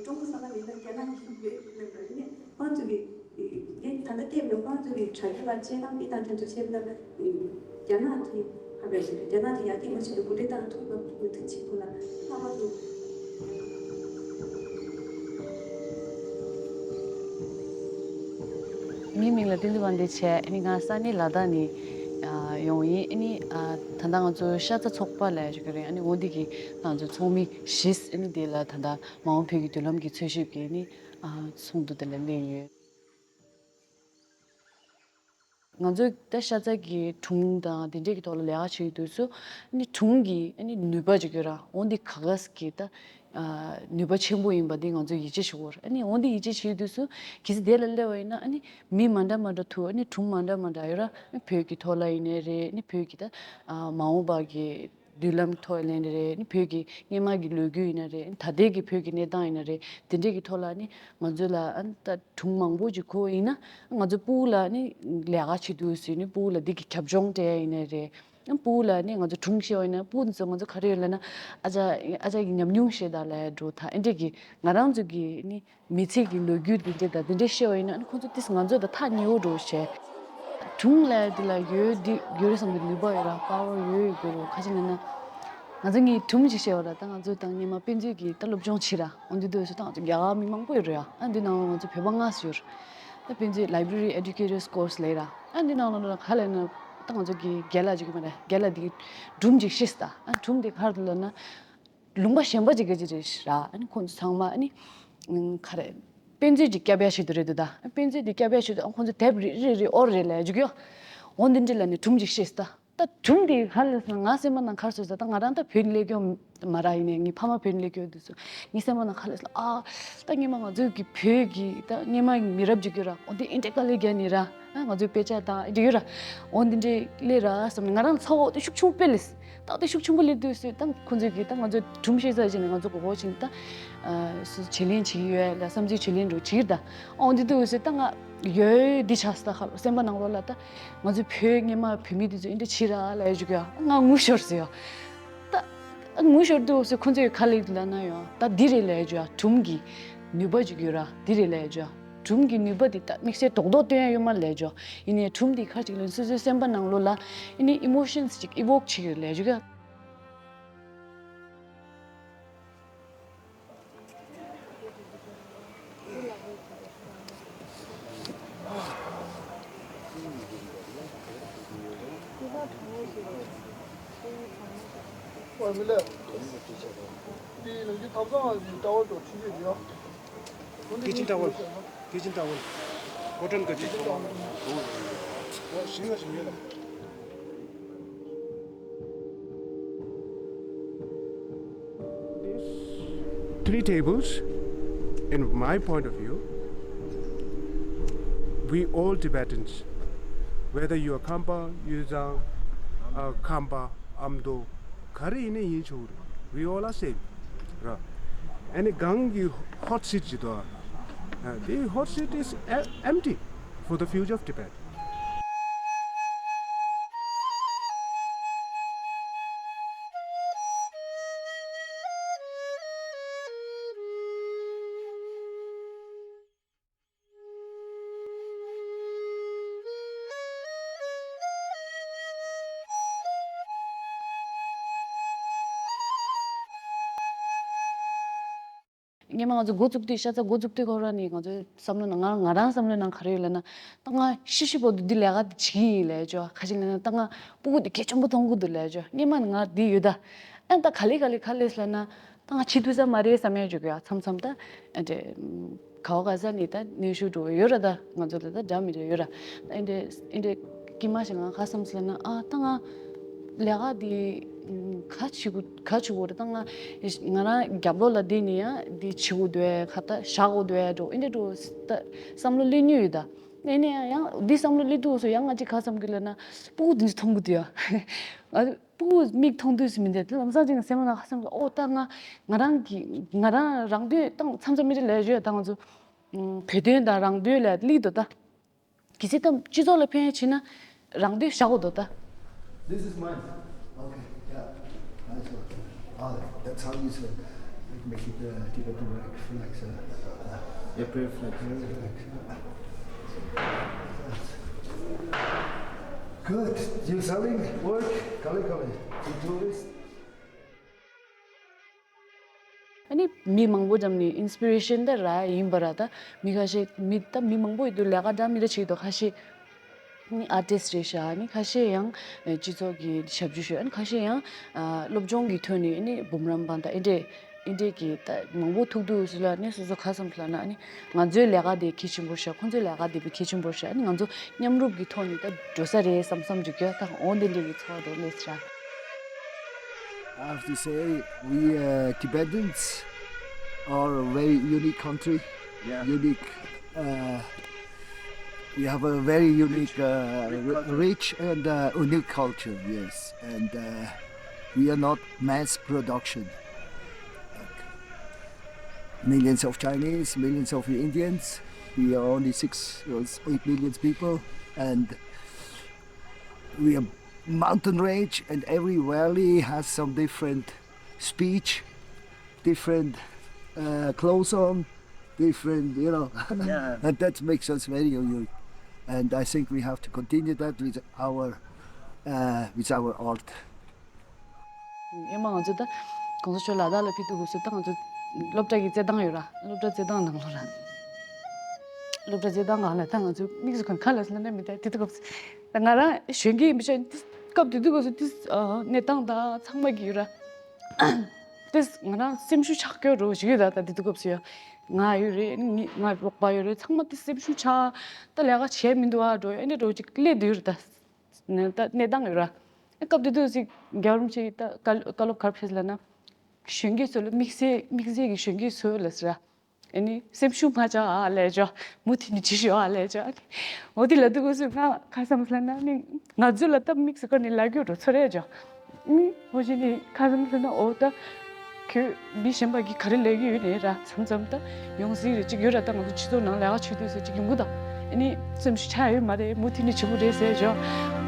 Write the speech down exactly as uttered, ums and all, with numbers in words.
ཀྲུང་གོ་ས་ན་མི་ན་རྒྱ་ནག་གི་མི་ནི་ཁོང་ཚོ་གི་ད་ལྟ་ཐེབས་ནས་ཁོང་ཚོ་གི་དྲ་རྒྱ་ལ་སྤྱན་དང་པི་དང་དེ་ཚོ་བྱས་ན་རྒྱ་ནག་དེ་ཧ་བས་རྒྱ་ནག་དེ་ཡར་རྒྱས་མ་བྱས་ན་གུ་འབྲེལ་བཏང་ཐུབ་ན་མུ་མཐུད་བྱེད་ཐུབ་ལ་ལྷག་པར་དུ། ངའི་མིང་ལ་བསྟན་འཛིན་དབང་འདུས་བྱས། ཨ་ནི་ང་ས་གནས་ལ་དྭགས་ནས་ཡོང་ཡིན། ཨ་ནི་ད་ལྟ་ང་ཚོ་ཤ་ཚ་ཚོགས་པ་ལ་ཞུགས་ཀྱི་རེད། ཨ་ནི་འོ་འདི་གི་ང་ཚོ་ཚོགས་མི་བཞི། ཨ་ནི་དེ་ལ་ད་ལྟ་མ་འོངས་བོད་ཀྱི་མདུན་ལམ་གྱི་འཚོལ་ཞིབ་ཀྱི་ཨ་ནི་ཚོགས་འདུ་དེ་ལ་སླེབས་ཡོད། ང་ཚོས་ད་ཤ་ཚ་གི་སྒྲུང་དང་དེ་འདྲས་ཀྱི་ཐོག་ལ་ལས་ཀ་བྱེད་ཀྱི་དུས་སུ། ཨ་ནི་སྒྲུང་གི་ཨ་ནི་ནུས་པ་ཅིག་ཡོད་ར། འོ་འདི་ག་ག་ཟེ་གི་ད་ནུས་པ་ཆེན་པོ་ཡིན་པ་འདི་ང་ཚོས་ཡིད་ཆེས་བྱེད་དགོས་རེད། ཨ་ནི་འོ་འདི་ཡིད་ཆེས་བྱེད་ཀྱི་དུས་སུ་གལ་སྲིད་དེ་ལ་སླེབས་པ་ཡིན་ན། ཨ་ནི་མི་མ་འདྲ་མ་འདྲ་ཐུག་ཨ་ནི་སྒྲུང་མ་འདྲ་མ་འདྲ་ཡོད་ར། ཨ་ནི་བོད་ཀྱི་ཐོག་ལ་ཡིན་ནའི་རེད། ཨ་ནི་བོད་ཀྱི་ད་མ་འོངས་པ་གི་མདུན་ལམ་ཐོག་ལ་ཡིན་ནའི་རེད། ཨ་ནི་བོད་ཀྱི་སྔོན་མ་གི་ལོ་རྒྱུས་ཡིན་ན་རེད། ཨ་ནི་ད་ལྟའི་གི་བོད་ཀྱི་གནས་སྟངས་ཡིན་ན་རེད། དེ་འདྲས་ཀྱི་ཐོག་ལ་ཨ་ནི་ང་ཚོ་ལ་ཨ་ནི་ད་སྒྲུང་མང་པོ་ཅིག་གོ་ཡིན་ན། ང་ཚོ་སྤུ་གུ་ལ་ནི་ལས་ཀ་བྱེད་དུས་སུ་ནི་སྤུ་གུ་ལ་འདི་གི་རྒྱབ་ལྗོངས་སྤྲད་ཡ་ཡིན་ནའི་རེད། སྤུ་གུ་ལ་ནི་ང་ཚོ་སྒྲུང་བཤད་པ་ཡིན་ན། སྤུ་གུ་ཚོ་ང་ཚོ་ག་རེ་ཡོད་ལབ་ན། ཨ་ཅག་ཨ་ཅག་གི་ཉམས་མྱོང་བཤད་དང་ལབ་ཡ་འགྲོ་ད། ཨེ་འདྲས་ཀྱི་ང་རང་ཚོ་གི་ནི་མི་ཚེ་གི་ལོ་རྒྱུས་འདི་འདྲས་དང་འདི་འདྲས་བཤད་པ་ཡིན་ན། ཨ་ནི་ཁོང་ཚོ་ཏིས་ང་ཚོ་དང་ཐག་ཉེ་བོ་འགྲོ་བྱས། སྒྲུང་ལབ་ཡ་འདི་ལ་ཡོད་འདི་ཡོད་རེད་བསམ་པའི་ནུས་པ་ཡོད་ར། པ་ཝར་ཡོད་ཡོད་དགོས་རེད། ཁ་ཅིག་ལབ་ན། ང་ཚོ་གཉིས་སྒྲུང་ཅིག་བཤད་པ་ར། ད་ང་ཚོ་དང་སྔོན་མ་དཔེ་མཛོད་ཀྱི་ད་སློབ་སྦྱོང་བྱེད་ར། འོ་འདི་དུས་སུ་ད་ང་ཚོ་རྒྱ་གར་མི་མང་པོ་ཡོད་རེད་ཡ། ཨ་འདི་ནང་ལ་ང་ཚོ་བོད་པ་ལྔ་ཙམ་ཡོད་རེད། ད་དཔེ་མཛོད་Library Educators Course ལབ་ར། ཨ་འདི་ནང་ལ་ལ་ག་ལབ་ན་ད་ང་ཚོ་གི་རྒན་ལགས་ཅིག་ཡོད་མ་རེད། རྒན་ལགས་འདི་གི་སྒྲུང་ཅིག་བཤད་ད། ཨ་སྒྲུང་འདི་ག་རེ་ལབ་ན། ལུང་པ་གཞན་པ་ཅིག་གི་ཅིག་རེད་ར། ཨ་ནི་ཁོང་ཚོ་ཚང་མ་ཨ་ནི་ཨང་ག་རེ་དཔེ་མཛོད་ཅིག་བསྐྱབ་ཡ་ཞིག་ཏུ་རེད་འདུག་ད་དཔེ་མཛོད་འདི་བསྐྱབ་ཡ་ཞིག་ཏུ། ཨ་ཁོང་ཚོ་དེབ་རེ་རེ་རེ་ཨོ་རེ་ལ་རྒྱུག་ཡོད། འོ་འདི་འདྲ་ལ་ནི་སྒྲུང་ཅིག་བཤད་ད། ད་སྒྲུང་འདི་ག་རེ་ལབ་ན། ང་སེམས་པ་ནང་ག་རེ་ཟེར་ད། ང་རང་ད་བོད་ནས་སླེབས་ཀྱི་ཡོད་མ་ར། ཡིན་ནའི་ངའི་ཕ་མ་བོད་ནས་སླེབས་ཀྱི་ཡོད་དུས་སུ་ངའི་སེམས་པ་ནང་ག་རེ་ལབ་ན། ཨ་ད་སྔོན་མ་ང་ཚོའི་གི་བོད་ཀྱི་ད་སྔོན་མ་མི་རབས་ཅིག་ཡོད་ར། འོ་འདི་ཨེ་འདྲས་དཀའ་ལས་རྒྱག་ནི་ར། ཨ་ང་ཚོའི་དཔེ་ཆ་དང་ཨེ་འདྲས་ཡོད་ར། འོ་འདི་འདྲས་སླེབས་ར་བསམ་ནས་ང་རང་ཚ་བོ་དེ་ཤུགས་ཆུང་པོ་སླེབས། ཏག་ཏག་ཤུགས་ཆེན་པོ་སླེབས་དུས་སུ་ད་ཁོང་ཚོས་ཀྱིས་ད་ང་ཚོ་སྒྲུང་བཤད་ས་བྱས་ནས་ང་ཚོ་མགོ་སྐོར་བྱས་ནས་ད་སུ་བྱེད་ལེན་བྱེད་ཀྱི་ཡོད་ལ་བསམ་ཚུལ་བྱེད་ལེན་འགྲོ་བྱེད་ཀྱི་ད། ཨོ་འདི་དུས་སུ་ད་ང་ཡོད་འདི་ཆགས་སོང་། ད་ཁ་སེམས་པ་ནང་ལོགས་ལ་ད་ང་ཚོ་བོད་སྔོན་མ་བོད་མི་དེ་ཚོ་འདི་འདྲ་བྱེད་ར་ལབ་ཡ་ཅིག་ཡོད། ང་ངུ་ཤོར་སོང་ཡ། ད་ངུ་ཤོར་དུས་སུ་ཁོང་ཚོས་ག་ལབ་ལབ་ན་ཡང་ད་འདི་རེད་ལབ་ཡ་ཅིག་ཡ། སྒྲུང་གི་ནུས་པ་ཅིག་ཡོད་ར། འདི་རེད་ལབ་ཡ་ཅིག་ཡ། སྒྲུང་གི་ནུས་པ་འདི་ད་དམིགས་བསལ་རྡོག་རྡོག་སྟོན་ཡ་ཡོད་མ་རེད་ལབ་ཡ་ཅིག་ཡ། ཡིན་ནའི་སྒྲུང་འདི་ག་ཅིག་ལ་སོ་སོའི་སེམས་པ་ནང་ལོགས་ལ་ཨ་ནི་ཨི་མོ་ཤན་ཅིག་ཨི་ཝོག་བྱེད་ཀྱི་རེད་ལབ་ཡ་ཅིག་ཡ། Kitchen towel. Kitchen towel. Cotton ka kitchen towel. These three tables, in my point of view, we all Tibetans, whether you are Khampa, Yuzang, uh, Khampa, Amdo, ག་རེ་ཡིན་ན་ཡིན་ཆོག་རེད། We all are same. ར། ཨ་ནི་གང་གི་hot seat ཅིག་འདུག་ཨ། The hot seat is e- empty for the future of Tibet. སྔོན་མ་ང་ཚོ་འགོ་བཙུགས་དུས་ཤ་ཚ་འགོ་བཙུགས་དུས་ཁོ་རང་ནས་ང་ཚོའི་བསམ་བློ་ནང་ང་ང་རང་བསམ་བློ་ནང་ག་རེ་ཡོད་ལབ་ན། ད་ང་ཤི་ཤི་བར་དུ་འདི་ལས་ཀ་འདི་བྱེད་ཀྱི་ཡིན་ལབ་ཅོ། ཁ་ཅིག་ལབ་ན་ད་ང་སྤུ་གུ་འདི་གལ་ཆེན་པོ་མཐོང་གི་འདུག་ལབ་ཅོ། སྔོན་མ་ནས་ང་འདི་ཡོད་ད། ཨ་ད་ག་ལེ་ག་ལེ་ག་ལེ་ལབ་ན་ད་ང་བྱེད་ཐུབ་ས་མ་རེད་བསམ་ཡ་ཅིག་ཡོད་ཡ། མཚམས་མཚམས་ད་ཨ་འདྲེ་ག་བ་ག་ས་ནས་ད་གནོན་ཤུགས་འགྲོ་ཡོད་ར། ད་ང་ཚོ་ལ་ད་འདྲ་མི་འདྲ་ཡོད་ར། ཨ་འདྲེ་ཨ་འདྲེ་སྐྱེས་མ་ཞིག་ང་ཁ་བསམ་སོང་ན། ཨ་ད་ང་ལས་ཀ་འདི་ག་བྱེད་དགོས་ག་བྱེད་དགོས་རེད། ད་ང་ང་རང་རྒྱབ་ལོགས་ལ་བསྡད་ནས་ཡང་འདི་བྱེད་དགོས་འདུག་ག་ད་བཞག་དགོས་འདུག་འགྲོ་ཨ་འདྲེ་འགྲོ་ད་བསམ་བློ་སླེབས་མྱོང་ཡོད་ད། ཨ་ནི་ཡང་འདི་བསམ་བློ་སླེབས་དུས་སུ་ཡང་ང་ཅིག་ཁ་བསམ་གི་ལབ་ན་སྤུ་གུ་འདི་ཚོ་མཐོང་གི་འདུག་ཡ། ང་སྤུ་གུ་མིག་མཐོང་དུས་སུ་མི་འདུག་ད་ལམ་སང་ཅིག་སེམས་ནང་ཁ་བསམ་གི། ཨོ་ད་ང་ང་རང་གི་ང་རང་རང་དོན་ད་མཚམས་མཚམས་མི་འདྲ་ལབ་ཡ་ཅིག་ཡོད་ད། ང་ཚོ་བོད་དོན་དང་རང་དོན་ལ་སླེབས་འདུག་ད། གལ་སྲིད་ད་སྤྱི་ཚོགས་ལ་ཕན་ཡ་བྱེད་ན་རང་དོན་བཞག་དགོས་འདུག་ད། This is mine. Okay, yeah. Nice one. Ah, that's how you say. Make it, uh, Tibetan flag, flag, uh, yeah, prayer flag. Prayer flag. Good. You selling work? Kali, kali. You do this? ཨ་ནི་མི་མང་པོ་འགྲམ་ནས་ཨིན་སི་པི་རེ་ཤན་ད་རག་ཡིན་པ་ར། ད་མི་ཁ་ཤས་མི་ད་མི་མང་པོ་ཡོད་དུས་ལས་ཀ་འདྲ་མི་འདྲ་བྱེད་ཀྱི་འདུག་ཁ་ཤས་ནི་ཨར་ཊིསི་ཊི་རེད་ཤག་ཨ་ནི་ཁ་ཤས་ཡང་སྤྱི་ཚོགས་ཀྱི་ཞབས་ཞུ་ཞུ། ཨ་ནི་ཁ་ཤས་ཡང་སློབ་སྦྱོང་གི་ཐོག་ནས་ཨ་ནི་འབུམ་རམས་པ་དང་ཨེ་འདྲས་ཨེ་འདྲས་ཀྱི་ད་མང་པོ་ཐུག་འདུག་ཟེར་ལ། ཨ་ནི་སོ་སོ་ཁ་བསམ་ལ་ན་ཨ་ནི་ང་ཚོའི་ལས་ཀ་དེ་གལ་ཆེན་པོ་ཤག་ཁོང་ཚོའི་ལས་ཀ་དེ་བས་གལ་ཆེན་པོ་ཤག་ཨ་ནི་ང་ཚོ་མཉམ་རུབ་ཀྱི་ཐོག་ནས་ད་འགྲོ་ས་རེད་བསམ་བསམ་འཇུག་གི། ད་འོ་འདི་འདྲས་ཀྱི་ཚོར་བ་འདུག་ལས་ཤག I have to say, we, uh, Tibetans are a very unique country, yeah, unique. Uh, we have a very unique, uh, rich, rich and, uh, unique culture, yes. And, uh, we are not mass production. Like millions of Chinese, millions of Indians. We are only six or eight million people, and we are mountain range, and every valley has some different speech, different, uh, clothes on, different, you know, yeah, and that makes us very unique. And I think we have to continue that with our, uh, with our art. ཨེ་མ་ང་ཚོ་ད་གོང་ས་མཆོག་ལ་དྭགས་ལ་ཕེབས་དུས་སྐབས་སུ་ད་ང་ཚོ་སློབ་གྲྭ་གི་རྩེད་ཐང་ཡོད་ར། སློབ་གྲྭ་རྩེད་ཐང་ནང་ལོགས་ལ། སློབ་གྲྭ་རྩེད་ཐང་སྒང་ལ་ད་ང་ཚོ་དམིགས་སུ་གང་ག་ལ་སོང་ན་མི་ད་དེ་དུས་སྐབས་སུ་ད་ང་རང་གཞོན་སྐྱེས་ཡིན་པ་ཤེས། སྐབས་དེ་དུས་སྐབས་སུ་དེ་གནས་སྟངས་ད་ཚང་མ་གི་ཡོད་ར། དེ་ང་རང་སེམས་ཤུགས་ཆག་སྐྱོ་རོ་ཞིག་ཡོད་ད། ད་དེ་དུས་སྐབས་སུ་ཡ་ང་ཡོད་རེད། ང་རོགས་པ་ཡོད་རེད། ཚང་མ་དེ་སེམས་ཤུགས་ཆག་ད་ལས་ཀ་བྱས་མི་འདུག་ཨ་འགྲོ་ཨེ་འདྲ་འགྲོ་ཅིག་སླེབས་དུས་ཡོད་ར་ད། ནས་ད་གནས་སྟངས་ཡོད་ར། སྐབས་དེ་དུས་སུ་རྒྱལ་བ་རིན་པོ་ཆེ་ད་བཀའ་སློབ་ག་རེ་ཕེབས་ལབ་ན། གཞོན་སྐྱེས་ཚོ་ལ་དམིགས་བསལ་དམིགས་བསལ་གྱི་གཞོན་སྐྱེས་ཚོ་ལ་ཟེར་ར། ཨ་ནི་སེམས་ཤུགས་མ་ཆག་ཨ་ལས་ཅོ། མུ་མཐུད་ནས་བྱེད་ཤོག་ཨ་ལས་ཅོ། འོ་དེ་ལབ་དུས་སྐབས་སུ་ང་ག་བསམ་ལབ་ན་ནི་ང་ཚོ་ལ་ད་དམིགས་སུ་བཀར་ནས་ལབ་རྒྱུ་འགྲོ་ཚོད་རེད་ཅོ། ཨ་ནི་འོ་བྱས་ནས་ག་བསམ་ལབ་ན་འོ་ད། ཁྱོད་མི་གཞན་པ་གིས་ག་རེ་ལབ་ཀྱི་ཡོད་ནའི་ར་མཚམས་མཚམས་ད་ཡོང་སྲིད་རེད། ཅིག་ཡོད་ར། ད་ང་ཚོ་སྤྱི་ཚོགས་ནང་ལས་ཀ་བྱེད་དུས་སུ་ཅིག་ཡོང་གི་ད། ཨ་ནི་སེམས་ཤུགས་ཆག་ཡོད་མ་རེད། མུ་མཐུད་ནས་བྱེད་དགོས་རེད་ཟེར་ཅོ།